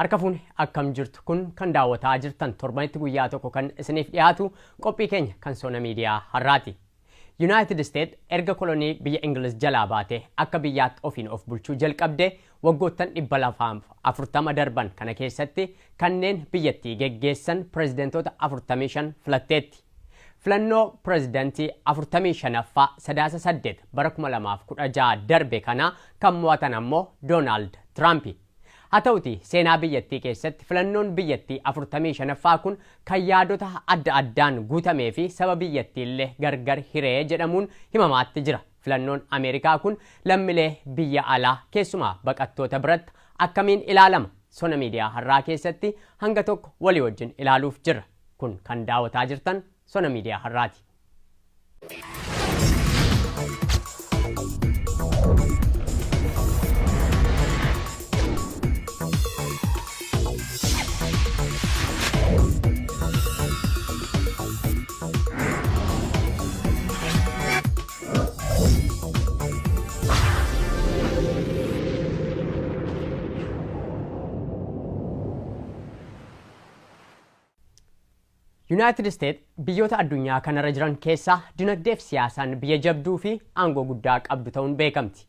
Harka fuune akkam jirtu kun kan daawwataa jirtan torbanitti guyyaa tokko kan isiniif dhiyaatu qophii keenya kan Sona Miidiyaa har'aati. Yuunaayitid Isteet erga kolonii biyya Ingiliz jalaa baatee akka biyyaatti ofiin of bulchuu jalqabde waggoottan 240 darban kana keessatti kanneen biyyattii geggeessan pirezidentoota 45 filatteetti. Filannoo pirezidantii 45ffaa Sadaasa 8 bara 2016 darbe kana kan mo'atan ammoo Doonaald Tiraampi. Haa ta'uti seenaa biyyattii keessatti filannoon biyyattii 45ffaa kun kan yaadota adda addaan guutamee fi saba biyyattiillee gargar hiree jedhamuun himamaatti jira. Filannoon Ameerikaa kun lammilee biyya alaa keessumaa baqattoota biratti akkamiin ilaalama? Sona Miidiyaa har'aa keessatti hanga tokko walii wajjin ilaaluuf jirra. Kun kan daawwataa jirtan Sona Miidiyaa har'aati. Yuunaayitid Isteet biyyoota addunyaa kanarra jiran keessaa dinagdeef siyaasaan biyya jabduu fi aangoo guddaa qabdu ta'uun beekamti.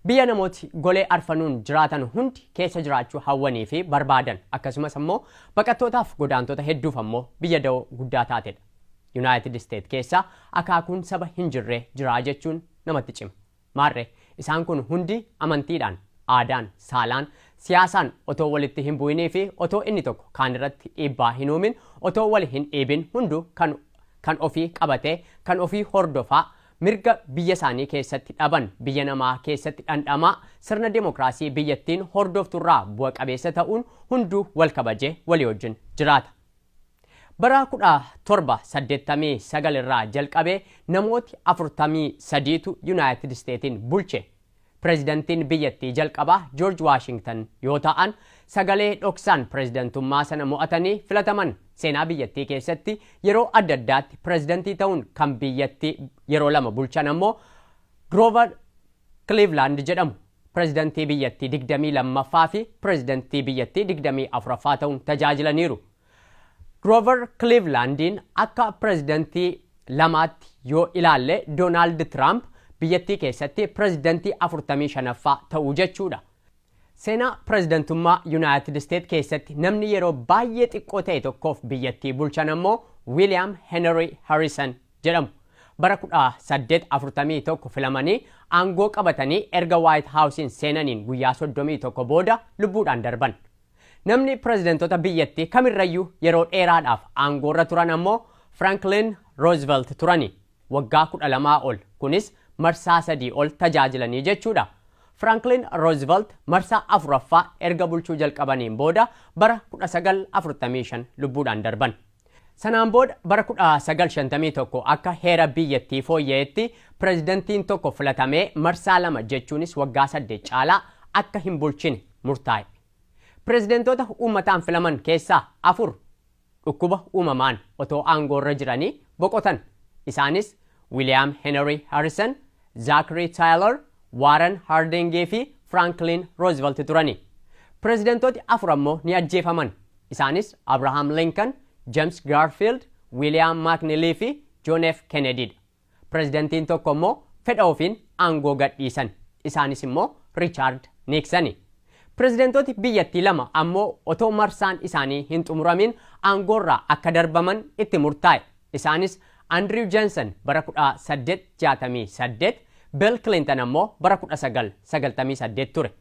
Biyya namooti golee arfanuun jiraatan hundi keessa jiraachuu hawwanii fi barbaadan akkasumas ammoo baqattootaaf godaantota hedduuf ammoo biyya da'oo guddaa taatedha. Yuunaayitid Isteet keessa akaakuun saba hin jirre jiraa jechuun namatti cima. Maarree isaan kun hundi amantiidhaan, aadaan, saalaan, siyaasaan otoo walitti hin bu'inii fi otoo inni tokko kaanirratti dhiibbaa hin uumin, otoo wal hin dhiibin hunduu kan kan ofii qabatee, kan ofii hordofaa, mirga biyya isaanii keessatti dhaban biyya namaa keessatti dhandhamaa, sirna demokraasii biyyattiin hordofturraa bu'a qabeessa ta'uun hunduu wal kabajee walii wajjin jiraata. Bara 1789 irraa jalqabee namooti 43tu Yuunaayitid Isteetiin bulche. Pirezidantiin biyyattii jalqabaa Joorj Waashingtan yoo ta'an, sagalee dhoksaan pirezidantummaa sana mo'atanii filataman. Seenaa biyyattii keessatti yeroo adda addaatti pirezidantii ta'uun kan biyyattii yeroo lama bulchan ammoo Grover Cleveland jedhamu. Pirezidantii biyyattii 22ffaa fi pirezidantii biyyattii 24ffaa ta'uun tajaajilaniiru. Grover Clevelandiin akka pirezidantii lamaatti yoo ilaalle Doonaald Tiraamp biyyattii keessatti pirezidantii 45ffaa ta'uu jechuudha. Seenaa pirezidantummaa Yuunaayitid Isteet keessatti namni yeroo baay'ee xiqqoo ta'e tokkoof biyyattii bulchan ammoo Wiiliyaam Henry Harrison jedhamu. Bara 1841 filamanii aangoo qabatanii erga Waayit Haawusiin seenaniin guyyaa 31 booda lubbuudhaan darban. Namni pirezidantoota biyyattii kamirrayyuu yeroo dheeraadhaaf aangoorra turan ammoo Franklin Roosevelt turani. Waggaa 12 ol, kunis marsaa sadii ol tajaajilanii jechuudha. Franklin Roosevelt marsaa afuraffaa erga bulchuu jalqabaniin booda bara 1945 lubbuudhaan darban. Sanaan booda bara 1951 akka heera biyyattii fooyya'etti pirezidantiin tokko filatamee marsaa lama jechuunis waggaa 8 caalaa akka hin bulchine murtaa'e. Pirezidantoota uummataan filaman keessaa afur dhukkuba uumamaan otoo aangoorra jiranii boqotan. Isaanis Wiiliyaam Henry Harrison, Zachary Taylor, Warren Harding fi Franklin Roosevelt turani. Pirezidantooti afur ammoo ni ajjeefaman. Isaanis Abraham Lincoln, James Garfield, William McKinley fi John F. Kennedy dha. Pirezidantiin tokko immoo fedha ofiin aangoo gadhiisan. Isaanis immoo Richard Nixon. Pirezidantooti biyyattii lama ammoo otoo marsaan isaanii hin xumuramin aangoorraa akka darbaman itti murtaa'e. Isaanis Andrew Johnson bara 1868, Bill Clinton ammoo bara 1998 ture.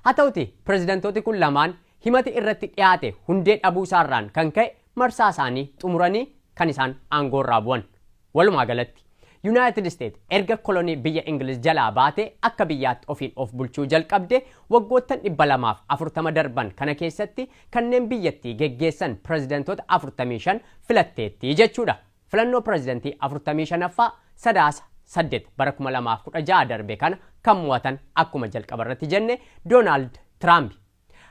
Haa ta'uti pirezidantooti kun lamaan himati irratti dhiyaate hundee dhabuusaarraan kan ka'e marsaa isaanii xumuranii kan isaan aangoorraa bu'an. Walumaa galatti Yuunaayitid Isteet erga kolonii biyya Ingiliz jalaa baatee akka biyyaatti ofiin of bulchuu jalqabde waggoottan 240 darban kana keessatti kanneen biyyattii geggeessan pirezidantoota 45 filatteetti jechuudha. Filannoo pirezidantii 45ffaa Sadaasa 8 bara 2016 darbe kana kan mo'atan akkuma jalqabarratti jenne Doonaald Tiraampi.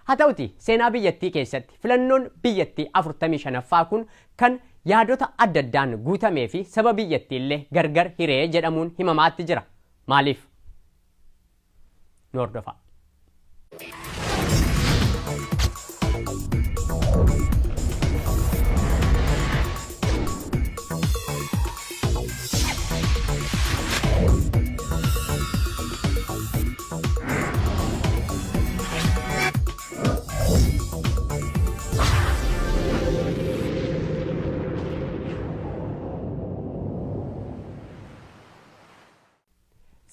Haa ta'uti seenaa biyyattii keessatti filannoon biyyattii 45ffaa kun kan yaadota adda addaan guutamee fi saba biyyattiillee gargar hiree jedhamuun himamaatti jira. Maaliif? Nu hordofaa.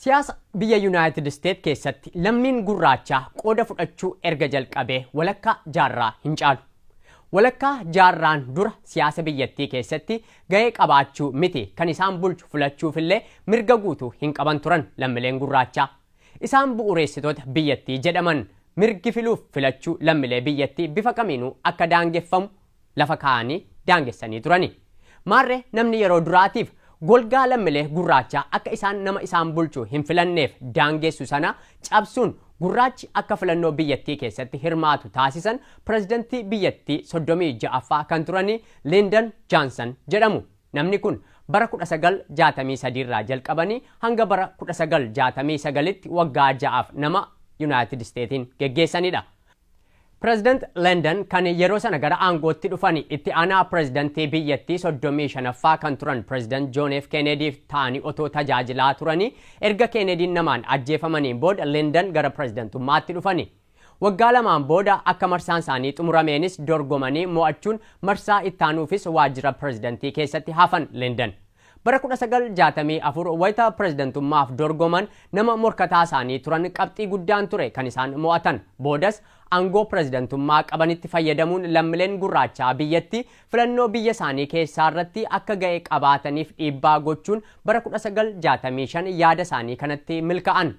Siyaasa biyya Yuunaayitid Isteet keessatti lammiin gurraachaa qooda fudhachuu erga jalqabee walakkaa jaarraa hin caalu. Walakkaa jaarraan dura siyaasa biyyattii keessatti ga'ee qabaachuu miti, kan isaan bulchu filachuufillee mirga guutuu hin qaban turan lammiileen gurraachaa. Isaan bu'uureessitoota biyyattii jedhaman mirgi filuuf filachuu lammiilee biyyattii bifa kamiinuu akka daangeffamu lafa kaa'anii daangessanii turani. Maarree, namni yeroo duraatiif golgaa lammiilee gurraachaa akka isaan nama isaan bulchu hin filanneef daangessu sana cabsuun gurraachi akka filannoo biyyattii keessatti hirmaatu taasisan pirezidantii biyyattii 36ffaa kan turanii Lyndon Johnson jedhamu. Namni kun bara 1963 irraa jalqabanii hanga bara 1969tti waggaa 6f nama Yuunaayitid Isteetiin geggeessanidha. Pireezidant Lyndon kan yeroo sana gara aangootti dhufan itti aanaa pireezidantii biyyattii 35ffaa kan turan Pireezidant John F. Kennedy ta'anii otoo tajaajilaa turanii, erga Kennedyn namaan ajjeefamaniin booda Lyndon gara pireezidantummaatti dhufani. Waggaa 2n booda akka marsaan isaanii xumurameenis dorgomanii mo'achuun marsaa ittaanuufis waajjira pireezidantii keessatti hafan Lyndon. Bara 1964 wayita pireezidantummaaf dorgoman nama morkataa isaanii turan qabxii guddaan ture kan isaan mo'atan. Boodas aangoo pireezidantummaa qabanitti fayyadamuun lammiileen gurraachaa biyyatti filannoo biyya isaanii keessaa irratti akka ga'e qabaataniif dhiibbaa gochuun bara 1965 yaada isaanii kanatti milka'an.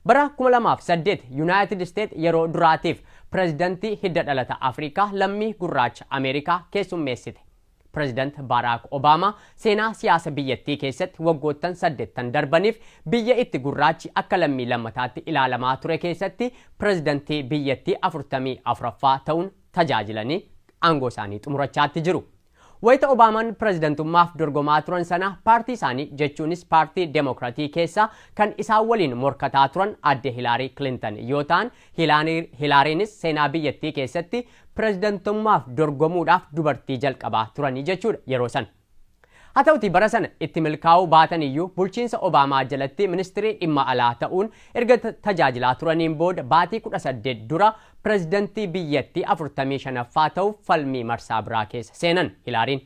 Bara 2008 Yuunaayitid Isteet yeroo duraatiif pireezidantii hidda dhalata Afrikaa lammii gurraacha Ameerikaa keessummeessite. Pireezidant Baaraak Obaamaa seenaa siyaasa biyyattii keessatti waggoottan 8 darbaniif biyya itti gurraachi akka lammii lammataatti ilaalamaa ture keessatti pireezidantii biyyattii 44ffaa ta'uun tajaajilanii aangoo isaanii xumurachaatti jiru. Wayita Obaamaan pireezidantummaaf dorgomaa turan sana paartii isaanii, jechuunis paartii Deemokiraatii keessaa kan isaan waliin morkataa turan adde Hilaarii Kilintan yoo ta'an, Hilaariinis seenaa biyyattii keessatti pireezidantummaaf dorgomuudhaaf dubartii jalqabaa turanii jechuudha yeroo sana. Haa ta'uti, bara sana itti milkaa'uu baatan iyyuu bulchiinsa Obaamaa jalatti ministirii dhimma alaa ta'uun erga tajaajilaa turaniin booda baatii 18 dura pireezidantii biyyattii 45ffaa ta'uuf falmii marsaa biraa keessa seenan Hilaariin.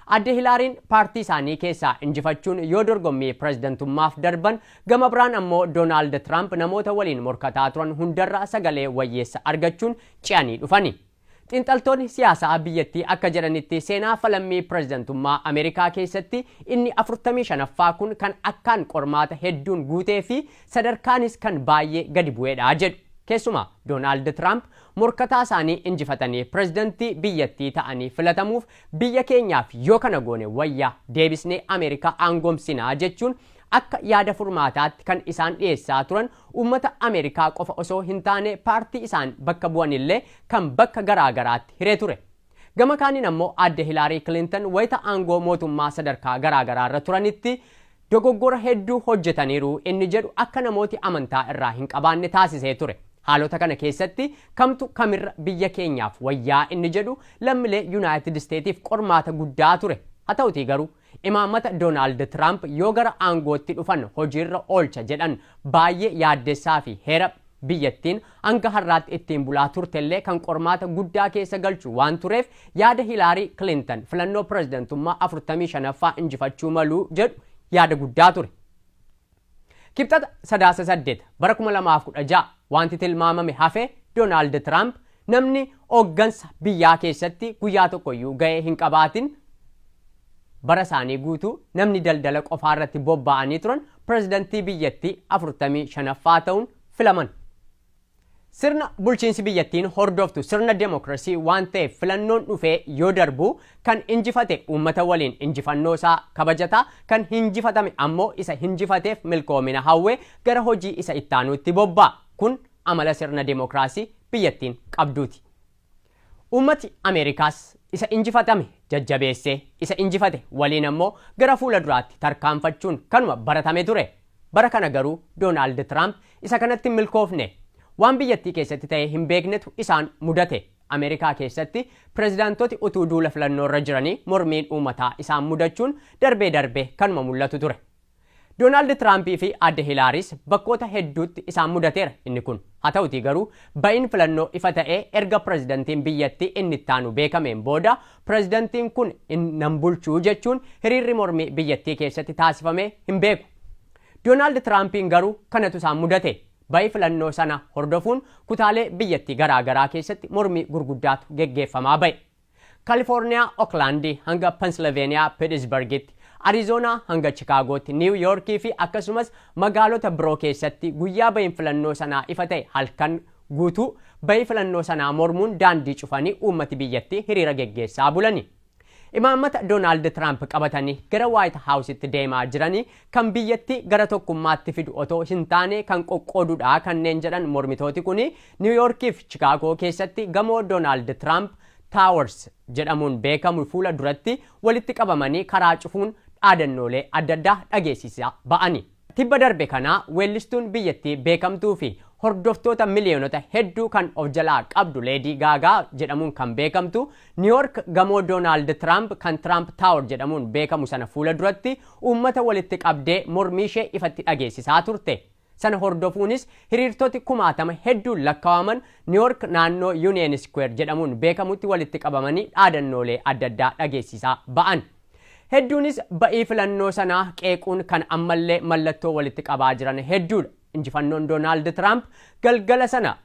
Adde Hilaariin paartii isaanii keessaa injifachuun yoo dorgommii pireezidantummaaf darban, gama biraan ammoo Doonaald Tiraamp namoota waliin morkataa turan hundarra sagalee wayyeessa argachuun ce'anii dhufani. Xiinxaltoonni siyaasaa biyyattii akka jedhanitti, seenaa falammii pireezidantummaa Ameerikaa keessatti inni 45ffaa kun kan akkaan qormaata hedduun guutee fi sadarkaanis kan baay'ee gadi bu'eedha jedhu. Keessumaa Doonaald Tiraamp morkataa isaanii injifatanii pireezidantii biyyattii ta'anii filatamuuf biyya keenyaaf yoo kana goone wayyaa, deebisnee Ameerikaa aangoomsinaa jechuun akka yaada furmaataatti kan isaan dhiyeessaa turan uummata Ameerikaa qofa osoo hin taane paartii isaan bakka bu'anillee kan bakka garaa garaatti hiree ture. Gama kaaniin ammoo adde Hilaarii Kilintan wayita aangoo mootummaa sadarkaa garaa garaarra turanitti dogoggora hedduu hojjetaniiru inni jedhu akka namooti amantaa irraa hin qabaanne taasisee ture. Haalota kana keessatti kamtu kamirra biyya keenyaaf wayyaa inni jedhu lammiilee Yuunaayitid Isteetiif qormaata guddaa ture. Haa ta'utii garuu, imaammata Doonaald Tiraamp yoo gara aangootti dhufan hojiirra oolcha jedhan baay'ee yaaddessaa fi heera biyyattiin hanga har'aatti ittiin bulaa turtellee kan qormaata guddaa keessa galchu waan tureef, yaada Hilaarii Kilintan filannoo pireezidantummaa 45ffaa injifachuu maluu jedhu yaada guddaa ture. Kibxata Sadaasa 8 bara 2016 wanti tilmaamame hafe, Doonaald Tiraamp namni hooggansa biyyaa keessatti guyyaa tokkoyyuu ga'ee hin qabaatin, bara isaanii guutuu namni daldala qofaa irratti bobba'anii turan, pireezidantii biyyattii 45ffaa ta'uun filaman. Sirna bulchiinsi biyyattiin hordoftu sirna demokiraasii waan ta'eef, filannoon dhufee yoo darbu kan injifate uummata waliin injifannoo isaa kabajata, kan hinjifatame ammoo isa hinjifateef milkoomina hawwee gara hojii isa ittaanuutti bobba'a. Kun amala sirna demokiraasii biyyattiin qabduuti. Uummati Ameerikaas isa injifatame jajjabeessee isa injifate waliin ammoo gara fuula duraatti tarkaanfachuun kanuma baratame ture. Bara kana garuu Doonaald Tiraamp isa kanatti hin milkoofne. Waan biyyattii keessatti ta'e hin beeknetu isaan mudate. Ameerikaa keessatti pireezidaantoti utuu duula filannoo irra jiranii mormiin uummataa isaan mudachuun darbee darbee kanuma mul'atu ture. Doonaald Tiraampii fi adde Hilaaris bakkoota hedduutti isaan mudateera inni kun. Haa ta'utii garuu, ba'iin filannoo ifa ta'ee erga pireezidantiin biyyattii inni ittaanu beekameen booda pireezidantiin kun nan bulchuu jechuun hiriirri mormii biyyattii keessatti taasifamee hin beeku. Doonaald Tiraampiin garuu kanatu isaan mudate. Ba'ii filannoo sana hordofuun kutaalee biyyattii garaa garaa keessatti mormii gurguddaatu geggeeffamaa ba'e. Kaalifoorniyaa Oklaandii hanga Pensilveeniyaa Piitsbargitti, Ariizoonaa hanga Chikaagootti, Niiw Yoorkii fi akkasumas magaalota biroo keessatti guyyaa ba'iin filannoo sanaa ifa ta'e halkan guutuu ba'ii filannoo sanaa mormuun daandii cufanii uummati biyyattii hiriira geggeessaa bulani. Imaammata Doonaald Tiraamp qabatanii gara Waayit Haawusitti deemaa jiranii kan biyyattii gara tokkummaatti fidu otoo hin taane kan qoqqoodudha kanneen jedhan mormitooti kuni, Niiw Yoorkii fi Chikaagoo keessatti gamoo Doonaald Tiraamp Towers jedhamuun beekamu fuula duratti walitti qabamanii karaa cufuun dhaadannoolee adda addaa dhageessisaa ba'ani. Tibba darbe kana weellistuun biyyattii beekamtuu fi hordoftoota miliyoonota hedduu kan of jalaa qabdu Leedii Gaagaa jedhamuun kan beekamtu, Niiyork gamoo Doonaald Tiraamp kan Tiraamp Tower jedhamuun beekamu sana fuula duratti uummata walitti qabdee mormii ishee ifatti dhageessisaa turte. Sana hordofuunis hiriirtoti 10,000 hedduun lakkaa'aman Niiyork naannoo Union Square jedhamuun beekamutti walitti qabamanii dhaadannoolee adda addaa dhageessisaa ba'an. Hedduunis ba'ii filannoo sanaa qeequun kan ammallee mallattoo walitti qabaa jiran hedduudha. Injifannoon Doonaald Tiraamp galgala sana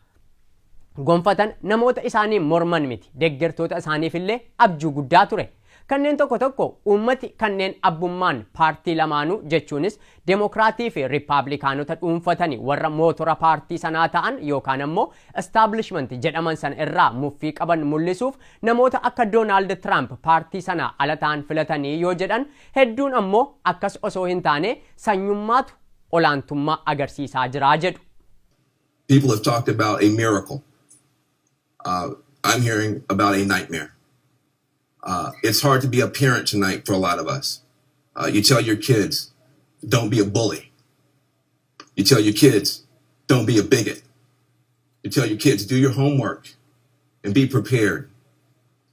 gonfatan namoota isaanii morman miti, deeggartoota isaaniifillee abjuu guddaa ture. Kanneen tokko tokko uummati kanneen abbummaan paartii lamaanuu, jechuunis Deemokiraatii fi Riippaabilikaanota dhuunfatanii warra mootora paartii sanaa ta'an yookaan ammoo establishment jedhaman sana irraa muffii qaban mul'isuuf namoota akka Doonaald Tiraamp paartii sana ala ta'an filatanii yoo jedhan, hedduun ammoo akkas osoo hin taane sanyummaatu olaantummaa agarsiisaa jiraa jedhu. People have talked about a miracle. I'm hearing about a nightmare. It's hard to be a parent tonight for a lot of us. You tell your kids, "Don't be a bully." You tell your kids, "Don't be a bigot." You tell your kids, "Do your homework and be prepared."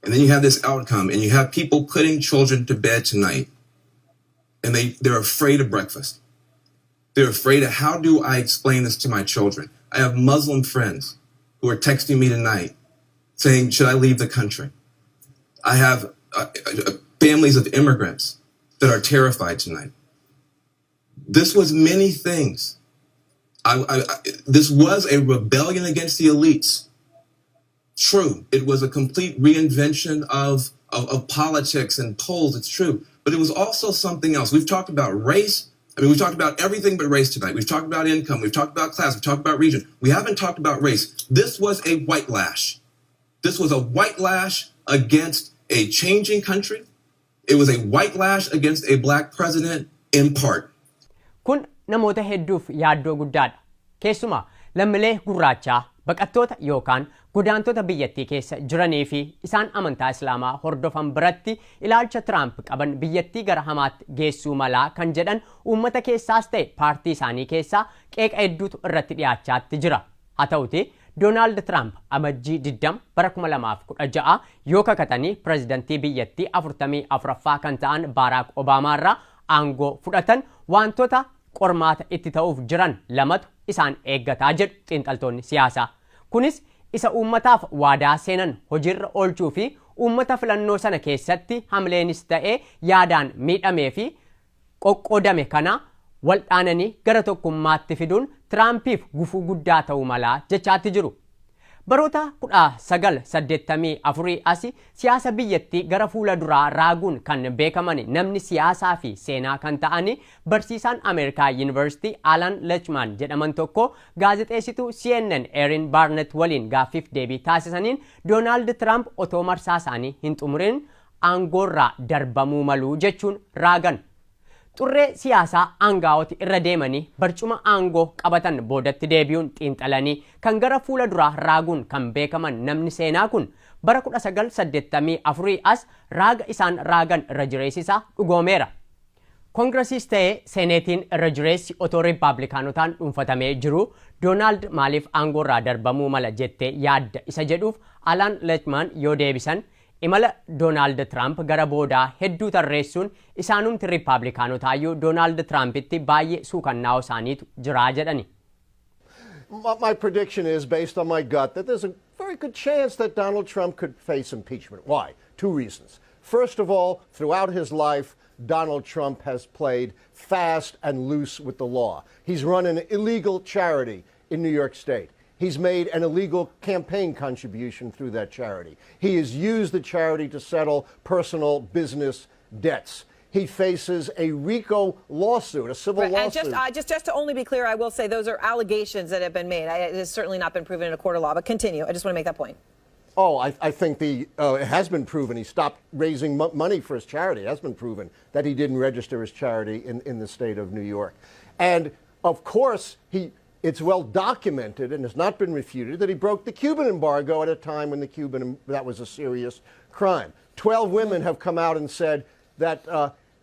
And then you have this outcome, and you have people putting children to bed tonight, and they're afraid of breakfast. They're afraid of, "How do I explain this to my children?" I have Muslim friends who are texting me tonight saying, "Should I leave the country?" I have families of immigrants that are terrified tonight. This was many things. This was a rebellion against the elites. True, it was a complete reinvention of politics and polls. It's true. But it was also something else. We've talked about race. I mean, we've talked about everything but race tonight. We've talked about income. We've talked about class. We've talked about region. We haven't talked about race. This was a white lash. This was a white lash against a changing country. It was a white lash against a black president in part. Kun namoota hedduuf yaaddoo guddaadha. Keessumaa lammiilee gurraachaa, baqattoota yookaan godaantota biyyattii keessa jiranii fi isaan amantaa Islaamaa hordofan biratti ilaalcha Tiraamp qaban biyyattii gara hamaatti geessuu malaa kan jedhan uummata keessaas ta'e paartii isaanii keessaa qeeqa hedduutu irratti dhiyaachaatti jira. Haa ta'uti Doonaald Tiraamp Amajjii 20 bara 2016 yoo kakatanii pirezidantii biyyattii 44ffaa kan ta'an Baaraak Obaamaa irraa aangoo fudhatan, wantoota qormaata itti ta'uuf jiran lamatu isaan eeggataa jedhu xiinxaltoonni siyaasaa. Kunis isa uummataaf waadaa seenan hojiirra oolchuu fi uummata filannoo sana keessatti hamleenis ta'ee yaadaan miidhamee fi qoqqoodame kana waldhaananii gara tokkummaatti fiduun Tiraampiif gufuu guddaa ta'uu malaa jechaatti jiru. Baroota 1984 asi siyaasa biyyattii gara fuula duraa raaguun kan beekaman namni siyaasaa fi seenaa kan ta'an barsiisaan Ameerikaa Yuunivarsiitii Alan Lechman jedhaman tokko gaazexeessituu CNN Erin Barnett waliin gaaffiif deebii taasisaniin Doonaald Tiraamp otoo marsaa isaanii hin xumurin aangoorraa darbamuu maluu jechuun raagan. Xurree siyaasaa aangaa'oti irra deemanii barcuma aangoo qabatan boodatti deebi'uun xiinxalanii kan gara fuula duraa raaguun kan beekaman namni seenaa kun, bara 1984 as raaga isaan raagan irra jireessisaa dhugoomeera. Koongiresiis ta'ee Seeneetiin irra jireessi otoo Riippaabilikaanotaan dhuunfatamee jiru, Doonaald maaliif aangoorraa darbamuu mala jettee yaadda isa jedhuuf Alaan Lechman yoo deebisan, imala Doonaald Tiraamp gara boodaa hedduu tarreessuun isaanumti Riippaabilikaanotaayyuu Doonaald Tiraampitti baay'ee suukannaa'oo isaaniitu jiraa jedhani. My prediction is based on my gut that there's a very good chance that Donald Trump could face impeachment. Why? Two reasons. First of all, throughout his life, Donald Trump has played fast and loose with the law. He's run an illegal charity in New York State. He's made an illegal campaign contribution through that charity. He has used the charity to settle personal business debts. He faces a RICO lawsuit, a civil Right, and lawsuit. just to only be clear, I will say those are allegations that have been made. It has certainly not been proven in a court of law. But continue. I just want to make that point. Oh, I think it has been proven he stopped raising money for his charity. It has been proven that he didn't register his charity in the state of New York. And of course, it's well documented and has not been refuted that he broke the Cuban embargo at a time when that was a serious crime. 12 women have come out and said that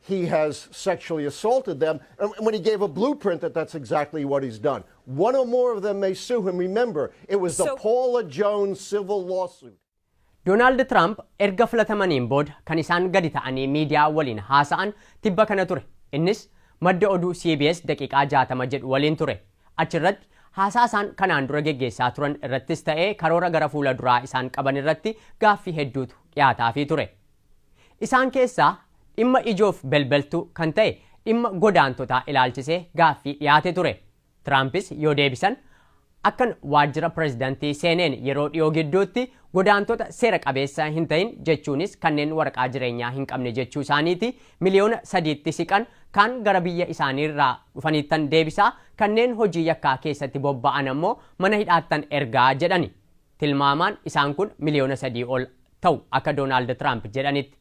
he has sexually assaulted them. And when he gave a blueprint that's exactly what he's done. One or more of them may sue him. Remember, it was the Paula Jones civil lawsuit. Doonaald Tiraamp erga filatamaniin booda kan isaan gadi ta'anii miidiyaa waliin haasa'an tibba kana ture. Innis madda oduu CBS daqiiqaa 60 jedhu waliin ture. Achirratti haasaa isaan kanaan dura geggeessaa turan irrattis ta'ee karoora gara fuula duraa isaan qaban irratti gaaffii hedduutu dhiyaataafii ture. Isaan keessaa dhimma ijoof belbeltuu kan ta'e dhimma godaantotaa ilaalchisee gaaffii dhiyaate ture. Tiraampis yoo deebisan, akkan waajjira pirezidantii seeneen yeroo dhiyoo gidduutti godaantota seera qabeessa hin ta'in, jechuunis kanneen waraqaa jireenyaa hin qabne jechuu isaaniiti, 3 miliyoonitti siqan kan gara biyya isaaniirraa dhufaniittan deebisaa, kanneen hojii yakkaa keessatti bobba'an ammoo mana hidhaattan ergaa jedhani. Tilmaamaan isaan kun 3 miliyoona ol ta'u akka Doonaald Tiraamp jedhanitti.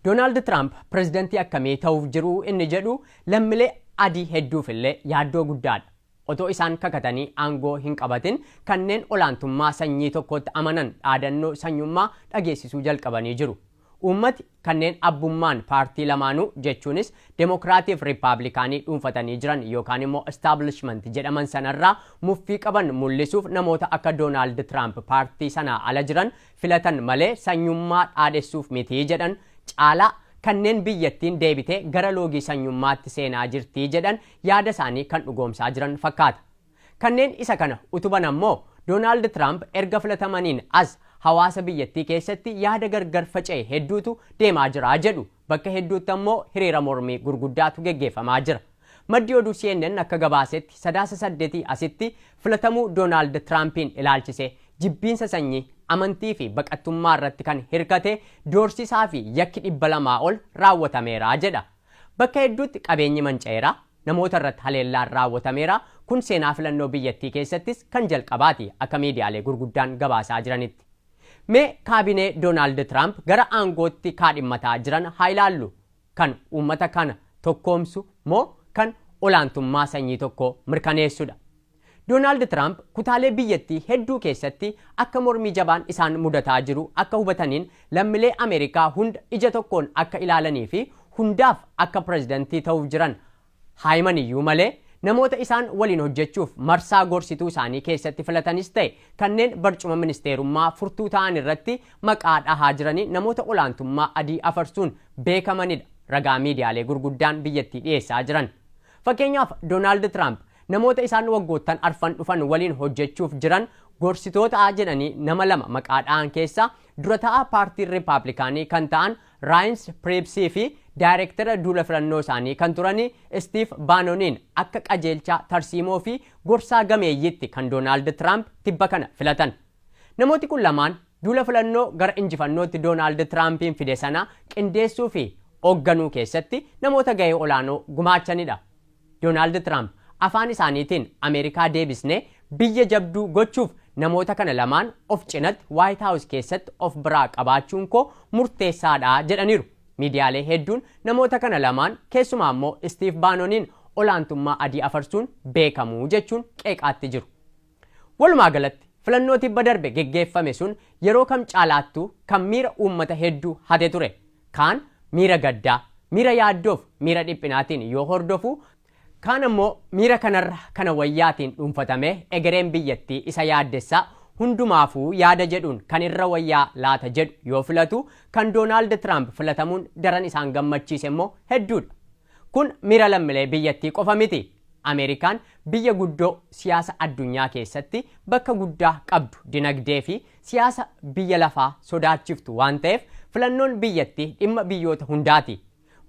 Doonaald Tiraamp pirezidantii akkamii ta'uuf jiru inni jedhu lammiilee adii hedduufillee yaaddoo guddaadha. Otoo isaan kakatanii aangoo hin qabatin kanneen olaantummaa sanyii tokkotti amanan dhaadannoo sanyummaa dhageessisuu jalqabanii jiru. Uummati kanneen abbummaan paartii lamaanuu, jechuunis Demokiraatii fi Riippaabilikaanii dhuunfatanii jiran yookaan immoo establishment jedhaman sanarraa muffii qaban mul'isuuf namoota akka Doonaald Tiraamp paartii sanaa ala jiran filatan malee sanyummaa dhaadessuuf mitii jedhan. Caalaa kanneen biyyattiin deebitee gara loogii sanyummaatti seenaa jirtii jedhan yaada isaanii kan dhugoomsaa jiran fakkaata. Kanneen isa kana utuban ammoo Doonaald Tiraamp erga filatamaniin as hawaasa biyyattii keessatti yaada gargar faca'e hedduutu deemaa jira jedhu. Bakka hedduutti ammoo hiriira mormii gurguddaatu geggeeffamaa jira. Maddi oduu CNN akka gabaasetti Sadaasa 8 asitti filatamuu Doonaald Tiraampiin ilaalchise jibbiinsa sanyii, amantii fi baqattummaa irratti kan hirkate doorsisaa fi yakki 200 ol raawwatameera jedha. Bakka hedduutti qabeenyi manca'eera, namoota irratti haleellaan raawwatameera. Kun seenaa filannoo biyyattii keessattis kan jalqabaati akka miidiyaalee gurguddaan gabaasaa jiranitti. Mee kaabinee Doonaald Tiraamp gara aangootti kaadhimmataa jiran haa ilaallu. Kan uummata kana tokkoomsu moo kan olaantummaa sanyii tokko mirkaneessudha? Doonaald Tiraamp kutaalee biyyattii hedduu keessatti akka mormii jabaan isaan mudataa jiru akka hubataniin lammiilee Ameerikaa hunda ija tokkoon akka ilaalanii fi hundaaf akka pirezidantii ta'uuf jiran haayiman iyyuu malee, namoota isaan waliin hojjechuuf marsaa gorsituu isaanii keessatti filatanis ta'e kanneen barcuma ministeerummaa furtuu ta'an irratti maqaa dhahaa jiranii namoota olaantummaa adii afarsuun beekamanidha ragaa miidiyaalee gurguddaan biyyattii dhiyeessaa jiran. Fakkeenyaaf, Doonaald Tiraamp namoota isaan waggoottan arfan dhufan waliin hojjechuuf jiran gorsitoota jedhanii nama lama maqaa dha'an keessaa dura ta'aa paartii Riippaabilikaanii kan ta'an Raayins Piriipsii fi daayireektara duula filannoo isaanii kan turani Stiif Baanoniin akka qajeelchaa tarsiimoo fi gorsaa gameeyyitti kan Doonaald Tiraamp tibba kana filatan. Namooti kun lamaan duula filannoo gara injifannootti Doonaald Tiraampiin fide sana qindeessuu fi hoogganuu keessatti namoota gahee olaanoo gumaachanidha. Doonaald Tiraamp afaan isaaniitiin Ameerikaa deebisnee biyya jabduu gochuuf namoota kana lamaan of cinatti White House keessatti of biraa qabaachuun koo murteessaadha jedhaniiru. Miidiyaalee hedduun namoota kana lamaan, keessumaa immoo Steve Baanoniin, olaantummaa adii afarsuun beekamuu jechuun qeeqaatti jiru. Walumaa galatti filannoo tibba darbe geggeeffame sun yeroo kam caalaattuu kan miira uummata hedduu hate ture. Kaan miira gaddaa, miira yaaddoof miira dhiphinaatiin yoo hordofu, kaan ammoo miira kanarra kana wayyaatiin dhuunfatamee egereen biyyattii isa yaaddessaa hundumaafuu yaada jedhuun kan irra wayyaa laata jedhu yoo filatu, kan Doonaald Tiraamp filatamuun daran isaan gammachiise immoo hedduudha. Kun miira lammiilee biyyattii qofa miti. Ameerikaan biyya guddoo siyaasa addunyaa keessatti bakka guddaa qabdu, dinagdee fi siyaasa biyya lafaa sodaachiftu waan ta'eef filannoon biyyattii dhimma biyyoota hundaati.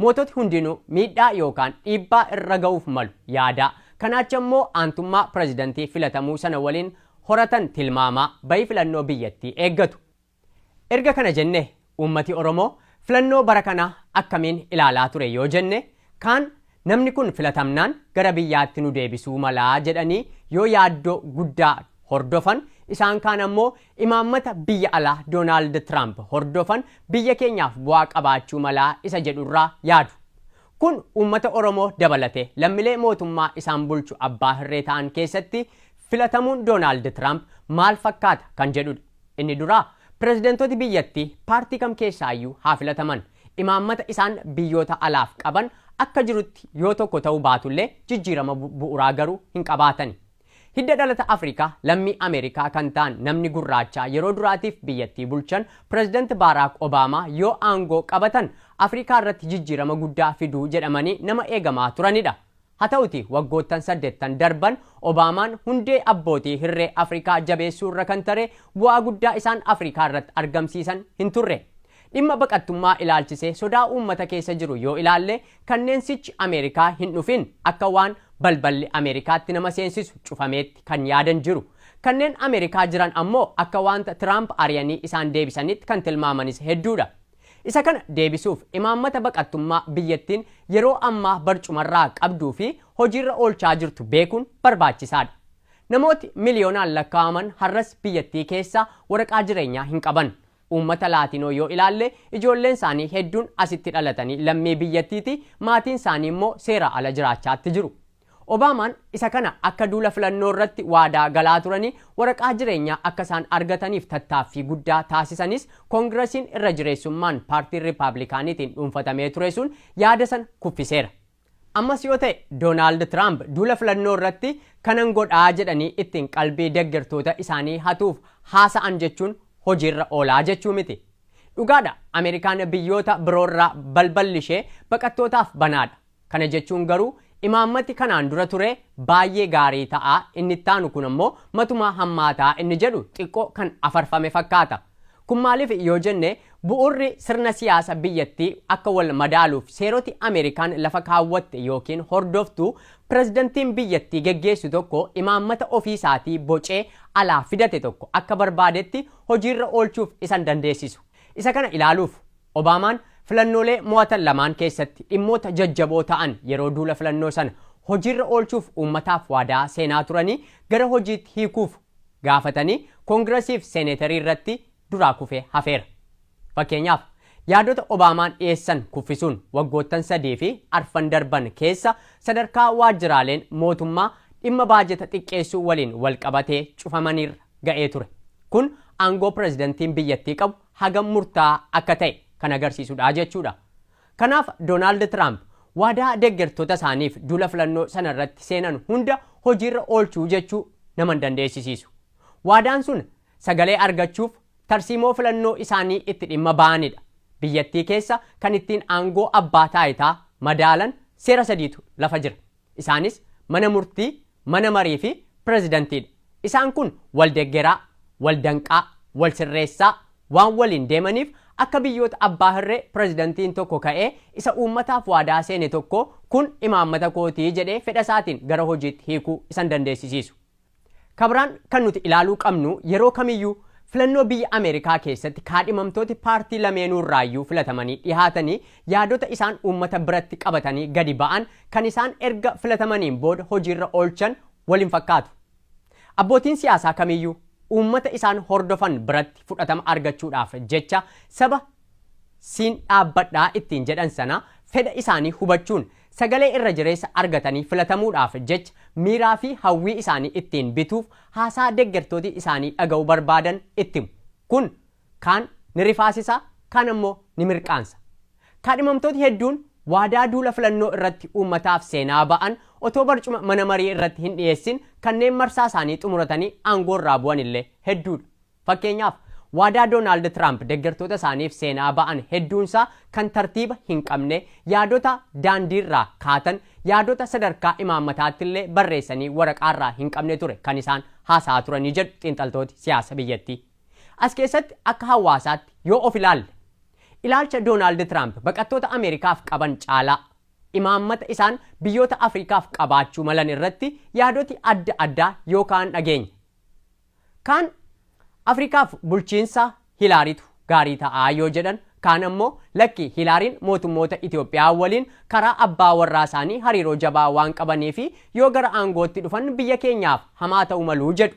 Moototi hundinuu miidhaa yookaan dhiibbaa irra ga'uuf malu yaadaa. Kanaacha immoo aantummaa pirezidantii filatamuu sana waliin horatan tilmaamaa bayii filannoo biyyattii eeggatu. Erga kana jenne, uummati Oromoo filannoo bara kanaa akkamiin ilaalaa ture yoo jenne, kaan namni kun filatamnaan gara biyyaatti nu deebisuu malaa jedhanii yoo yaaddoo guddaa hordofan, isaan kaan ammoo imaammata biyya alaa Doonaald Tiraamp hordofan biyya keenyaaf bu'aa qabaachuu malaa isa jedhurraa yaadu. Kun uummata Oromoo dabalatee lammiilee mootummaa isaan bulchu abbaa hirree ta'an keessatti filatamuun Doonaald Tiraamp maal fakkaata kan jedhudha. Inni duraa, pirezidantooti biyyattii paartii kam keessaayyuu haa filataman, imaammata isaan biyyoota alaaf qaban akka jirutti yoo tokko ta'uu baatullee jijjiirama bu'uuraa garuu hin qabaatani. Hidda dhalata Afrikaa lammii Ameerikaa kan ta'an namni gurraachaa yeroo duraatiif biyyattii bulchan pirezidanti Baaraak Obaamaa yoo aangoo qabatan Afrikaa irratti jijjiirama guddaa fiduu jedhamanii nama eegamaa turanidha. Haa ta'uti, waggoottan 8 darban Obaamaan hundee abbootii hirree Afrikaa jabeessuu irra kan tare bu'aa guddaa isaan Afrikaa irratti argamsiisan hin turre. Dhimma baqattummaa ilaalchisee sodaa uummata keessa jiru yoo ilaalle, kanneen sichi Ameerikaa hin dhufin akka waan balballi Ameerikaatti nama seensisu cufameetti kan yaadan jiru. Kanneen Ameerikaa jiran ammoo akka wanta Tiraamp ari'anii isaan deebisanitti kan tilmaamanis hedduudha. Isa kana deebisuuf imaammata baqattummaa biyyattiin yeroo ammaa barcumarraa qabduu fi hojiirra oolchaa jirtu beekuun barbaachisaadha. Namooti miliyoonaan lakkaa'aman har'as biyyattii keessa waraqaa jireenyaa hin qaban. Uummata Laatinoo yoo ilaalle, ijoolleen isaanii hedduun asitti dhalatanii lammii biyyattiiti, maatiin isaanii immoo seera ala jiraachaatti jiru. Obaamaan isa kana akka duula filannoo irratti waadaa galaa turanii waraqaa jireenyaa akka isaan argataniif tattaaffii guddaa taasisanis, koongiresiin irra jireessummaan paartii Riippaabilikaaniitiin dhuunfatamee ture sun yaada sana kuffiseera. Ammas yoo ta'e, Doonaald Tiraamp duula filannoo irratti kanan godhaa jedhanii ittiin qalbii deeggartoota isaanii hatuuf haasa'an jechuun hojiirra oolaa jechuu miti. Dhugaadha, Ameerikaan biyyoota biroorraa balballi ishee baqattootaaf banaadha. Kana jechuun garuu imaammati kanaan dura ture baay'ee gaarii ta'aa, inni ittaanu kun ammoo matumaa hammaataa inni jedhu xiqqoo kan afarfame fakkaata. Kun maaliif yoo jenne, bu'uurri sirna siyaasa biyyattii akka wal madaaluuf seeroti Ameerikaan lafa kaawwatte yookiin hordoftu, pirezidantiin biyyattii geggeessu tokko imaammata ofii isaatii bocee alaa fidate tokko akka barbaadetti hojiirra oolchuuf isan dandeessisu. Isa kana ilaaluuf, Obaamaan filannoolee mo'atan lamaan keessatti dhimmoota jajjaboo ta'an yeroo duula filannoo sana hojiirra oolchuuf uummataaf waadaa seenaa turanii gara hojiitti hiikuuf gaafatanii koongiresiif seeneetarii irratti duraa kufee hafeera. Fakkeenyaaf, yaadota Obaamaan dhiyeessan kuffisuun waggoottan 3 fi arfan darban keessa sadarkaa waajjiraaleen mootummaa dhimma baajeta xiqqeessuu waliin wal qabatee cufamaniirra ga'ee ture. Kun aangoo pirezidantiin biyyattii qabu hagam murtaa'aa akka ta'e kan agarsiisudha jechuudha. Kanaaf Doonaald Tiraamp waadaa deeggartoota isaaniif duula filannoo sana irratti seenan hunda hojiirra oolchuu jechuu nama hin dandeessisiisu. Waadaan sun sagalee argachuuf tarsiimoo filannoo isaanii itti dhimma ba'anidha. Biyyattii keessa kan ittiin aangoo abbaa taayitaa madaalan seera sadiitu lafa jira. Isaanis mana murtii, mana marii fi pirezidantiidha. Isaan kun wal deggeraa, wal danqaa, wal sirreessaa waan waliin deemaniif, akka biyyoota abbaa hirree pirezidantiin tokko ka'ee isa uummataaf waadaa seene tokko kun imaammata kootii jedhee fedha isaatiin gara hojiitti hiikuu isan dandeessisiisu. Kabiraan kan nuti ilaaluu qabnu, yeroo kamiyyuu filannoo biyya Ameerikaa keessatti kaadhimamtooti paartii lameenuurraayyuu filatamanii dhihaatanii yaadota isaan uummata biratti qabatanii gadi ba'an kan isaan erga filatamaniin booda hojiirra oolchan wal hin fakkaatu. Abbootiin siyaasaa kamiyyuu uummata isaan hordofan biratti fudhatama argachuudhaaf jecha saba siin dhaabbadhaa ittiin jedhan sana fedha isaanii hubachuun sagalee irra jireessa argatanii filatamuudhaaf jecha miiraa fi hawwii isaanii ittiin bituuf haasaa deeggartooti isaanii dhaga'uu barbaadan itti himu. Kun kaan ni rifaasisa, kaan ammoo ni mirqaansa. Kaadhimamtooti hedduun waadaa duula filannoo irratti uummataaf seenaa ba'an otoo barcuma mana marii irratti hin dhiyeessin kanneen marsaa isaanii xumuratanii aangoo irraa bu'an illee hedduudha. Fakkeenyaaf, waadaa Doonaald Tiraamp deeggartoota isaaniif seenaa ba'an hedduunsaa kan tartiiba hin qabne, yaadota daandiirraa kaatan, yaadota sadarkaa imaammataatti illee barreessanii waraqaarraa hin qabne ture kan isaan haasa'aa turanii jedhu xiinxaltooti siyaasa biyyattii. As keessatti akka hawaasaatti yoo of ilaalle, Ilaalcha Doonaald Tiraamp baqattoota Ameerikaaf qaban caalaa imaammata isaan biyyoota Afrikaaf qabaachuu malan irratti yaadoti adda addaa yookaan dhageenya. Kaan Afrikaaf bulchiinsa Hilaariitu gaarii ta'aa yoo jedhan, kaan ammoo lakki, Hilaariin mootummoota Itoophiyaa waliin karaa abbaa warraa isaanii hariiroo jabaa waan qabanii fi yoo gara aangootti dhufan biyya keenyaaf hamaa ta'uu maluu jedhu.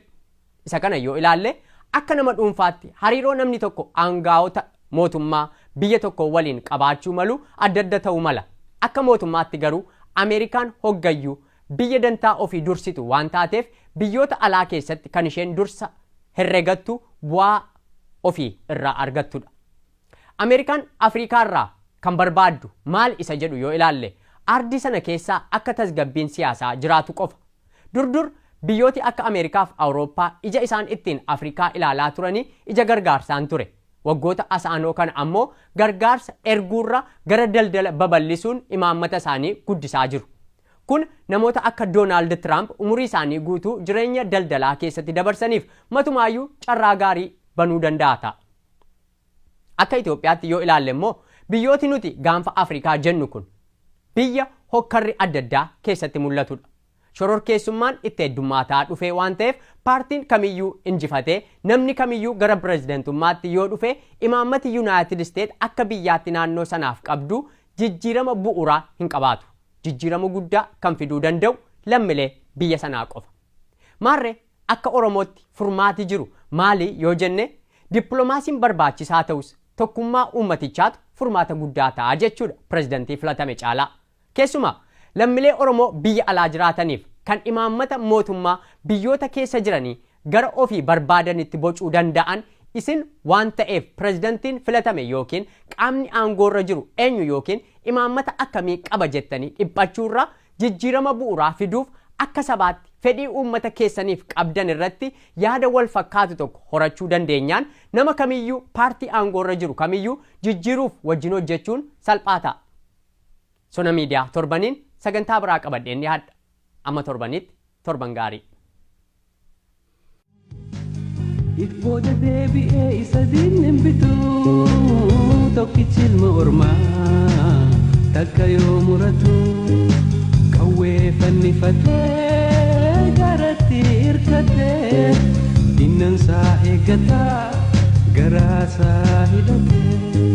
Isa kana yoo ilaalle, akka nama dhuunfaatti hariiroo namni tokko aangaa'ota mootummaa biyya tokko waliin qabaachuu malu adda adda ta'uu mala. Akka mootummaatti garuu Ameerikaan hoggayyuu biyya dantaa ofii dursitu waan taateef, biyyoota alaa keessatti kan isheen dursa herregattu bu'aa ofii irraa argattudha. Ameerikaan Afriikaarraa kan barbaaddu maal isa jedhu yoo ilaalle, ardii sana keessaa akka tasgabbiin siyaasaa jiraatu qofa. Durdur biyyooti akka Ameerikaaf Awurooppaa ija isaan ittiin Afrikaa ilaalaa turanii ija gargaarsaan ture. Waggoota asaanoo kana ammoo gargaarsa erguurra gara daldala babal'isuun imaammata isaanii guddisaa jiru. Kun namoota akka Doonaald Tiraamp umurii isaanii guutuu jireenya daldalaa keessatti dabarsaniif matumaayyuu carraa gaarii banuu danda'a ta'a. Akka Itoophiyaatti yoo ilaalle immoo, biyyooti nuti gaanfa Afrikaa jennu kun biyya hokkarri adda addaa keessatti mul'atudha. Shororkeessummaan itti heddummaataa dhufee waan ta'eef, paartiin kamiyyuu injifatee namni kamiyyuu gara pirezidantummaatti yoo dhufe, imaammati Yuunaayitid Isteet akka biyyaatti naannoo sanaaf qabdu jijjiirama bu'uuraa hin qabaatu. Jijjiirama guddaa kan fiduu danda'u lammilee biyya sanaa qofa. Maarree, akka Oromootti furmaati jiru maali yoo jenne, dippiloomaasiin barbaachisaa ta'us tokkummaa uummatichaatu furmaata guddaa ta'a jechuudha pirezidantii filatame caalaa. Keessumaa lammiilee Oromoo biyya alaa jiraataniif kan imaammata mootummaa biyyoota keessa jiranii gara ofii barbaadanitti bocuu danda'an isin waan ta'eef, pirezidantiin filatame yookiin qaamni aangoorra jiru eenyu yookiin imaammata akkamii qaba jettanii dhiphachuurra, jijjiirama bu'uuraa fiduuf akka sabaatti fedhii uummata keessaniif qabdan irratti yaada wal fakkaatu tokko horachuu dandeenyaan, nama kamiyyuu, paartii aangoorra jiru kamiyyuu jijjiiruuf wajjin hojjechuun salphaa ta'a. Sona Miidiyaa torbaniin sagantaa biraa qabadheen dhiyaadha. Amma torbanitti torban gaarii. Booda deebi'ee isa diinni hin bitu, tokkichi ilma ormaa takka yoo muratu, qawwee fannifatee garatti hirkatee dinnansaa eeggataa garaasaa hidhatee.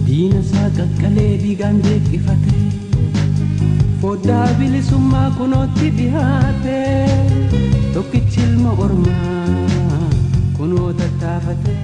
Diina isaa qaqqalee dhiigaan jeeqifate, foddaa bilisummaa kunootti dhihaate, tokkichi ilma ormaa kunoo tattaafate.